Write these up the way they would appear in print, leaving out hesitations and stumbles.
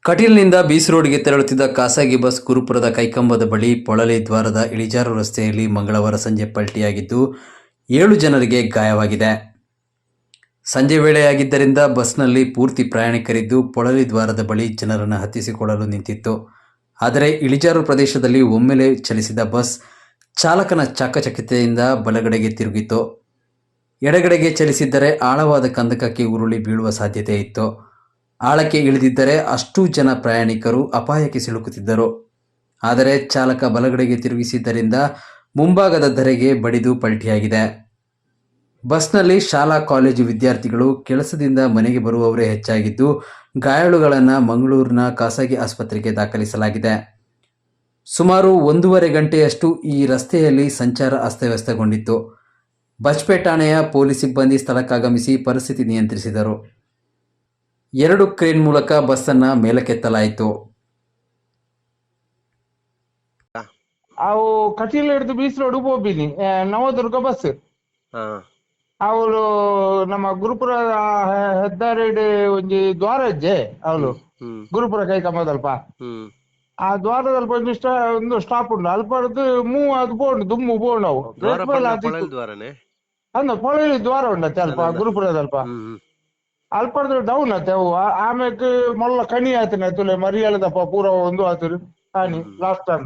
ಕಟೀಲ್ನಿಂದ ಬೀಸ್ ರೋಡ್ಗೆ ತೆರಳುತ್ತಿದ್ದ ಖಾಸಗಿ ಬಸ್ ಗುರುಪುರದ ಕೈಕಂಬದ ಬಳಿ ಪೊಳಲಿ ದ್ವಾರದ ಇಳಿಜಾರು ರಸ್ತೆಯಲ್ಲಿ ಮಂಗಳವಾರ ಸಂಜೆ ಪಲ್ಟಿಯಾಗಿದ್ದು, 7 ಜನರಿಗೆ ಗಾಯವಾಗಿದೆ. ಸಂಜೆ ವೇಳೆಯಾಗಿದ್ದರಿಂದ ಬಸ್ನಲ್ಲಿ ಪೂರ್ತಿ ಪ್ರಯಾಣಿಕರಿದ್ದು, ಪೊಳಲಿ ದ್ವಾರದ ಬಳಿ ಜನರನ್ನು ಹತ್ತಿಸಿಕೊಳ್ಳಲು ನಿಂತಿತ್ತು. ಆದರೆ ಇಳಿಜಾರು ಪ್ರದೇಶದಲ್ಲಿ ಒಮ್ಮೆಲೆ ಚಲಿಸಿದ ಬಸ್ ಚಾಲಕನ ಚಾಕಚಕ್ಯತೆಯಿಂದ ಬಲಗಡೆಗೆ ತಿರುಗಿತು. ಎಡಗಡೆಗೆ ಚಲಿಸಿದ್ದರೆ ಆಳವಾದ ಕಂದಕಕ್ಕೆ ಉರುಳಿ ಬೀಳುವ ಸಾಧ್ಯತೆ ಇತ್ತು. ಆಳಕ್ಕೆ ಇಳಿದಿದ್ದರೆ ಅಷ್ಟೂ ಜನ ಪ್ರಯಾಣಿಕರು ಅಪಾಯಕ್ಕೆ ಸಿಲುಕುತ್ತಿದ್ದರು. ಆದರೆ ಚಾಲಕ ಬಲಗಡೆಗೆ ತಿರುಗಿಸಿದ್ದರಿಂದ ಮುಂಭಾಗದ ಧರೆಗೆ ಬಡಿದು ಪಲ್ಟಿಯಾಗಿದೆ. ಬಸ್ನಲ್ಲಿ ಶಾಲಾ ಕಾಲೇಜು ವಿದ್ಯಾರ್ಥಿಗಳು, ಕೆಲಸದಿಂದ ಮನೆಗೆ ಬರುವವರೇ ಹೆಚ್ಚಾಗಿದ್ದು, ಗಾಯಾಳುಗಳನ್ನು ಮಂಗಳೂರಿನ ಖಾಸಗಿ ಆಸ್ಪತ್ರೆಗೆ ದಾಖಲಿಸಲಾಗಿದೆ. ಸುಮಾರು 1.5 ಗಂಟೆಯಷ್ಟು ಈ ರಸ್ತೆಯಲ್ಲಿ ಸಂಚಾರ ಅಸ್ತವ್ಯಸ್ತಗೊಂಡಿತ್ತು. ಬಜ್ಪೆ ಠಾಣೆಯ ಪೊಲೀಸ್ ಸಿಬ್ಬಂದಿ ಸ್ಥಳಕ್ಕಾಗಮಿಸಿ ಪರಿಸ್ಥಿತಿ ನಿಯಂತ್ರಿಸಿದರು. 2 ಕ್ರೇನ್ ಮೂಲಕ ಬಸ್ಸನ್ನು ಮೇಲಕ್ಕೆತ್ತಲಾಯಿತು. ಅವು ಕಟೀಲ್ ಹಿಡ್ದು ಬೀಚ್ ರೋಡ್ ಪೋಪಿನಿ, ನವದುರ್ಗ ಬಸ್. ಅವಳು ನಮ್ಮ ಗುರುಪುರ ಹೆದ್ದಾರಿಡ್ ಒಂಜಿ ದ್ವಾರ ಇಜ್ಜೆ ಅವಳು ಗುರುಪುರ ಕೈ ಕಂಬದಲ್ಪ. ಆ ದ್ವಾರದಲ್ಪ ಒಂಜಿ ಒಂದು ಸ್ಟಾಪ್ ಉಂಟು. ಅಲ್ಪಡ್ದು ಮೂವ್ ಅದು ಪೋಂಡು ದುಮ್ಮು ಪೋಂಡು ಅವು. ದ್ವಾರ ಬ್ರೇಕ್ ಮೇಲೆ ಪಂಡ ಆದಿತ್ತು. ಪೊಳಲಿ ದ್ವಾರನೆ? ಅಂದ ಪೊಳಲಿ ದ್ವಾರ ಉಂಡತ್ತೆ ಅಲ್ಪ. ಅಲ್ಲ. ಗುರುಪುರದಲ್ಪ. ಹ್ಮ್ ಹ್ಮ್. ಅಲ್ಪಡ್ದು ಡೌನ್ ಆತೆ ಅವು. ಆಮ್ಯಾಕ್ ಮೊಲ್ಲ ಕಣಿ ಆತನ ತುಲೆ ಮರಿಯಾಳದಪ್ಪ ಪೂರ ಒಂದು ಆತರು ಆನಿ ಲಾಸ್ಟ್ ಟೈಮ್.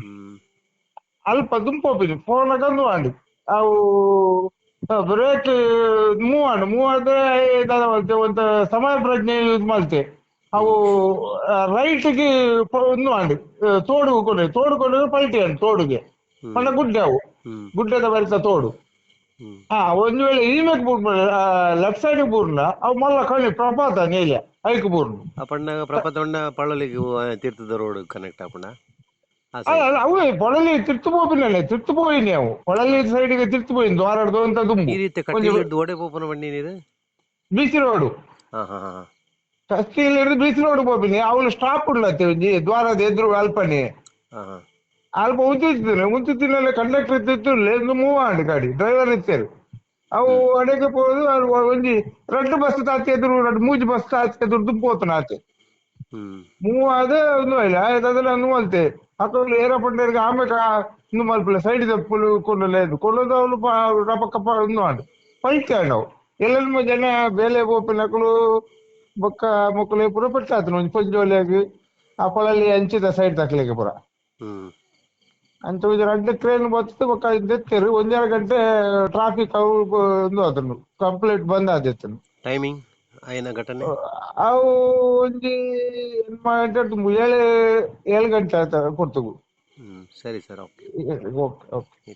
ಅಲ್ಪ ದುಂಪೋಪಿನಿ ಫೋನ್ ಕಂದು ಆಂಡ್ ಅವು ಬ್ರೇಕ್ ಮೂವ್ ಆಂಡ್. ಮೂವ್ ಆದ್ರೆ ದಾದ ಮಲ್ತೆ, ಒಂತ ಸಮಯ ಪ್ರಜ್ಞೆ ಯೂಸ್ ಮಲ್ತೆ. ಅವು ರೈಟ್ ಗೆ ಒಂದು ಆಂಡ್ ತೋಡು ಕೊಂಡು ತೋಡು ಕೊಂಡು ಪಲ್ಟಿ ಆಂಡ್ ತೋಡುಗೆ. ಪಂಡ ಗುಡ್ಡೆ ಅವು. ಗುಡ್ಡದ ಬರಿತ ತೋಡು. ಒಂದು ವೇಳೆ ಈಮೆಕ್ ಬೂರ್ನ ಲೆಫ್ಟ್ ಸೈಡ್ ಬೂರ್ನ ಅವು ಮಲ್ಲ ಕಣಿ ಪ್ರಪಾತ ನೇಲ್ಯ ಐಕ್ ಬೂರ್ನು. ಆ ಪಣ್ಣಾಗ ಪ್ರಪಾತ ಉಂಡ ಪಳಲಿಗೆ ತೀರ್ಥದ ರೋಡ್ ಕನೆಕ್ಟ್ ಆಪುಂಡ ಆ ಅಲ್ಲ. ಸೈಡ್? ಅಲ್ಲ, ಅವೇ ಪೊಳಲಿ ತಿರ್ತು ಪೋಪಿನಲ್ಲ, ತಿರ್ತು ಪೋಯಿನಿ ಅವು. ಪೊಳಲಿ ಸೈಡ್ ಗೆ ತಿರ್ತು ಪೋಯಿನಿ ದ್ವಾರಡ್ದು ಅಂತ ಈ ದುಂಬು ರೀತಿ ಒಂಜಿ ಕಟೀಲ್ ಹಿಡ್ದು ಓಡೆ ಪೋಪುನ ಬಂಡಿ ನೀರು? Beach road. ಹಾ ಹಾ ಹಾ. ಕಸ್ತಿಲ್ ಹಿಡ್ದು ಬೀಚ್ ರೋಡ್ ಪೋಪಿನಿ. ಅವಳು ಸ್ಟಾಪ್ ಉಂಡತ್ತೆ ಒಂಜಿ ದ್ವಾರದ ಎದುರು ಅಲ್ಪನೆ. ಹಾ ಹಾ. ಅಲ್ಪ ಉಂತಿತ್ತಿನ ಉಂತಿತ್ತಿನಲ್ಲೇ ಕಂಡಕ್ಟರ್ ಇತ್ತಿತ್ತು ಒಂದು ಮೂವ್ ಆಂಡ್ ಗಾಡಿ ಡ್ರೈವರ್ ಇತ್ತೇರು. ಅವು ಅಡೆಗೆ ಪೋದು ಅವು ಒಂಜಿ ರಡ್ಡು ಬಸ್ ತಾತಿ ಎದುರು, ರಡ್ಡು ಮೂಜಿ ಬಸ್ ತಾತಿ ಎದುರು ದುಂಬು ಪೋತನ ಆತೆ. ಮೂವ್ ಆದ ಒಂದು ಇಲ್ಲ ಆಯ್ತು. ಅದೆಲ್ಲ ಒಂದು ಮಲ್ತೆ ಅಕುಲು ಏರ ಪಂಡೇರಿಗೆ ಆಮೇಲೆ ಇಂದು ಮಲ್ಪಲೆ ಸೈಡ್ ಪುಲು ಕೊಂಡಲೆ ಕೊಂಡದ್ದು ಅವಳು ರಪಕ್ಕ ಒಂದು ಆಂಡ್ ಪಲ್ಟಿ ಆಂಡ್. ಅವು ಎಲ್ಲೆಲ್ಲ ಜನ ಬೇಲೆ ಪೋಪಿನಕುಲು ಬೊಕ್ಕ ಮೊಕ್ಕಲು ಪೂರ ಪೆಟ್ಟಾತನ ಒಂಜಿ ಪೊಂಜೋಲೆಗ್ ಆ ಪೊಳಲಿ ಅಂಚಿದ ಸೈಡ್ ತಕ್ಲೆಗೆ ಪೂರ. ಅಂಚ ಒಂಜಿ ರಡ್ಡ್ ಕ್ರೇನ್ ಬತ್ತು ಬೊಕ್ಕ ದೆತ್ತೆರ್. ಒಂಜರ ಗಂಟೆ ಟ್ರಾಫಿಕ್ ಅವು ಒಂದು ಆತುಂಡು, ಕಂಪ್ಲೀಟ್ ಬಂದ್ ಆದಿತ್ತುಂಡು. ಟೈಮಿಂಗ್ ಆಯ್ನ ಘಟನೆ? ಅವು ಒಂಜಿ ಎನ್ಮ ಗಂಟೆ ದುಂಬು, 7 7 ಗಂಟೆ ಆತ ಪೊರ್ತುಗು. ಸರಿ ಸರ್, ಓಕೆ. Okay okay.